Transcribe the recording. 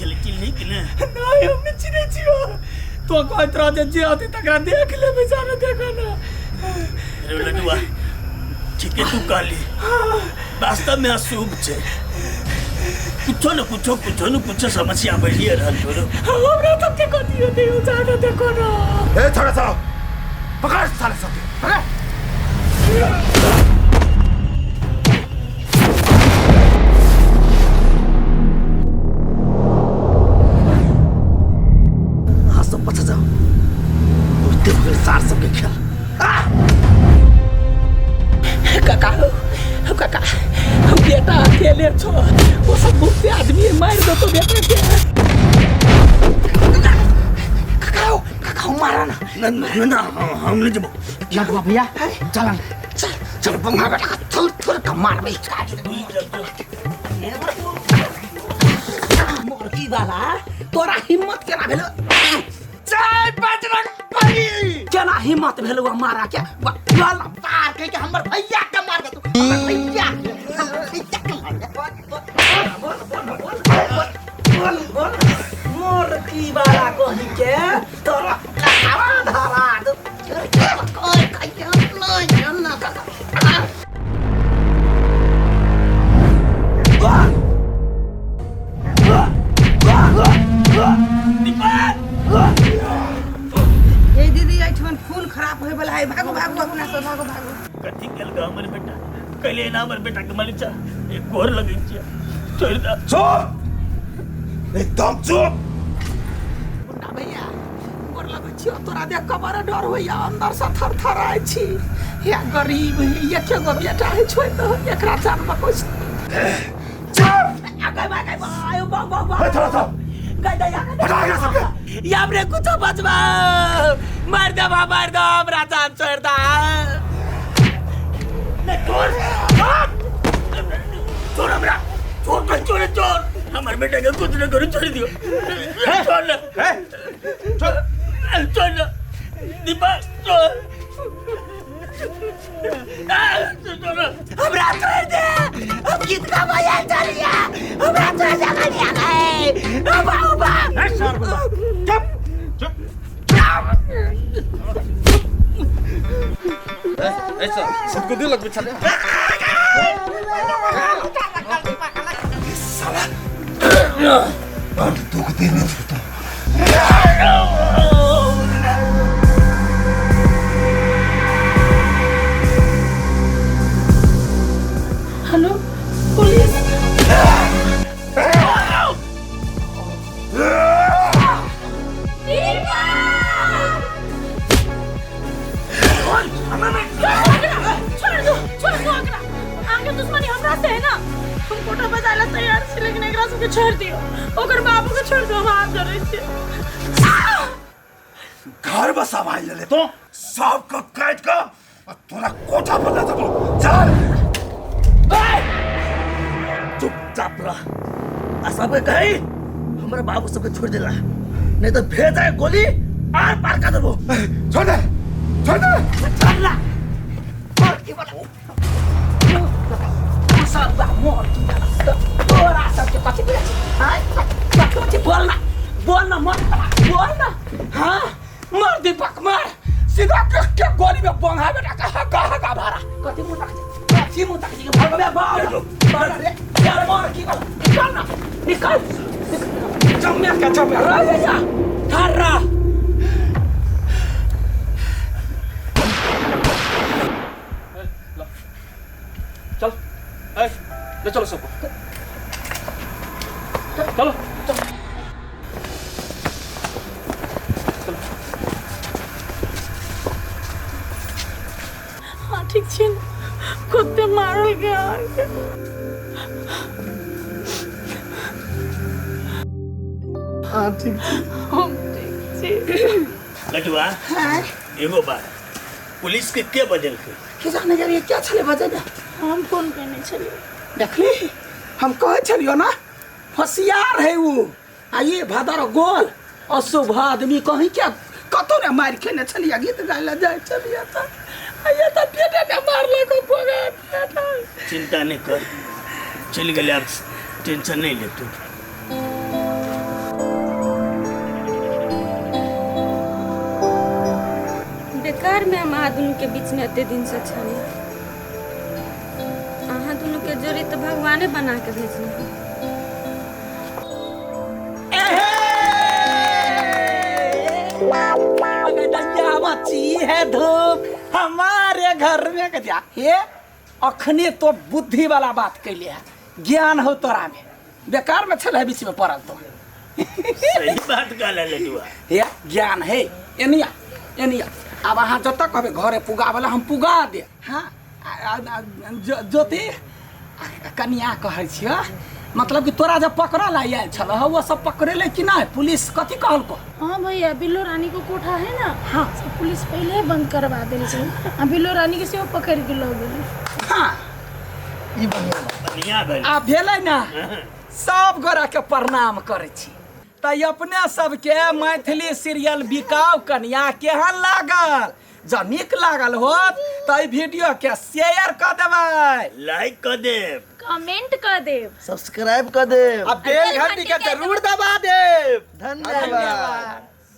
छलै चिन्हली कि नहि? नहीं, हम नहीं चिन्है छियो। तो कहैत रह जे जे होतै तकरा देख लेबै, जाने देखो ना। रे लडुआ, ठीके तू कहली, वास्तव में अशुभ छै। कुछो न कुछो, कुछो न कुछो समस्या बढ़िए रहल छौ रे। हमरा सबके कथी होतै, ओ जाने देखो ना। ए छोड़ा साला, पकड़ साले सबके, पकड़। अहाँ सब बच जाओ, बहुते भऽ गेल सार सबके खेल। काका हो, काका, हम बेटा अकेले छो, वो सब बहुते आदमी मारि देतो बेटा के। काका हो, काका हो, मारा ना। ना ना ना, हम नहीं जबो। लडुआ भैया, चल चल चल, बंगा बेटा का थुर थुर का मारबे। मुर्गी वाला, तोरा हिम्मत केना भेलो? जय बजरंग बली। केना हिम्मत भेलो मारा के? वाला मार के हमर भैया के मार दे तू, हमर भैया के, हमर भैया के मार दे। बोल बोल बोल बोल बोल, मुर्गी वाला कही के तोरा कहावा धरा दे। कोई कहियो नहीं ना काका। ए दीदी, एहिठमन खून खराब होय वाला है, भागो भागो अपना सब, भागो भागो। कथी केलकै हमर बेटा? कैले ना हमर बेटा के मरि जा, एक गोर लगै छियै, छोड़ि दे। चुप, एकदम चुप। मुन्ना भैया, गोर लगै छियौ, तोरा देख कऽ बड़ा डर होइया, अंदर से थर थराइ छी। या गरीब है, एके गो बेटा है, छोड़ि दह एकरा, जान बकौस। चुप। आ गए बा, गए बा, आयो बा बा बा। ए, छोड़ा सब। गए दे, या गए दे। हटा एकरा सबके। या हमरे कुछो बचबा, मार दे बा, मार दे हमरा, जान छोड़ दे। नहीं, छोड़, छोड़ हमरा, छोड़, छोड़, छोड़, छोड़। हमर बेटा के कुछ न करू, छोड़ दियो, छोड़ ना। ए, छोड़। छोड़ ना दीपा, छोड़। आ, छोड़ ना। हमरा छोड़ दे, हम गीत गाबै चलिया, हमरा छोड़ दे गलिया गए उबा उबा। ए, सार बता। चुप चुप। ऐसा सबको दिल लग बिछा। साला बड़ दुख देने छौ तू। Hello police. छोड़ दो, छोड़ दो एकरा। अहाँके दुश्मनी हमरा से है ना? हम कोटा बजाय ला तैयार छी, लेकिन एकरा सबके छोड़ दियो, ओकर बाबू के छोड़ दियो, हम हाथ जोड़ै छी। घर बसावाई ले तो सबको काट के और तोरा कोठा पर ले जबो। चल। चुपचाप रह आ सबके कही हमरा बाबू सबके छोड़ देला, नहीं तो भेज आए गोली आर पार कर देबो। छोड़ दे, छोड़ दे। चल ना। मुर्गी वाला, सब बा मुर्गी वाला, तोरा सबके कथी बुझै छी? हाँ, कथी? बोल ना, बोल ना, मर बोल ना। हाँ, मार दीपक, मार सीधा के के गोली में बंगा बेटा कहा कहा का भारा। कथी मुंह तक, कथी मुंह तक भाग बे भाग भाग रे यार। मार की वाला, निकाल ना, निकाल जम्मे के जम्मे रे या ठर्रा। चल, ए, ले चलो सबको, चलो चलो। हाँ ठीक छी ने? कते मारल गया अहाँके? हाँ ठीक छी। हम ठीक छी। लटुआ, एगो बात, पुलिस के के बजेलकै? के जाने गेलियै क्या छलै बजे ने। हम फोन केने छलियै। देखली, हम कहै छलियौ ना, होशियार है ऊ। आ ये भदर गोल अशुभ आदमी कहीं क्या कतौ ने मारि खेने छलियै, गीत गाय लए जाइ छलियै तऽ आ ये तऽ पेटे ने मारलक पोगा पेट। चिंता नहीं कर, चलि गेलै, आब टेंशन नहीं ले तू। बेकारमे हम अहाँ दुनूके बीचमे एते दिनसँ छली। अहाँ दुनूके जोड़ी तऽ भगवाने बना के भेजने। मची है धूप हमारे घर में। कथिया हे, अखने तो बुद्धि वाला बात कैले है, ज्ञान हो तोरा में, बेकार में छल है बीच में पड़ल तो। सही बात कहला लडुआ। हे ज्ञान है, एनिया एनिया, आब अहाँ जतऽ कहबै घरे पुगावला हम पुगा दे। हाँ, ज्योति कनिया कहै छियौ, मतलब कि तोरा जब पकड़ल आयल छल ओ सब पकड़ेले कि नहि? पुलिस कथी कहलको? हाँ भैया, बिल्लो रानी को कोठा है ना। हाँ, सब पुलिस पहले ही बंद करवा देल छै आ बिल्लो रानी के सेहो पकड़ के लऽ गेलै। हाँ, ई बढ़िया बात। बढ़िया भेल। आ भेलै ने, सब गोरा के प्रणाम करै छी। तऽ अपने सबके मैथिली सीरियल बिकाउ कनिया केहन लागल? जँ नीक लागल होत तऽ एहि वीडियो के शेयर कऽ देबै, लाइक कऽ देब, कमेंट कर देब, सब्सक्राइब कर देब आ बेल घंटी के जरूर दबा देब। धन्यवाद।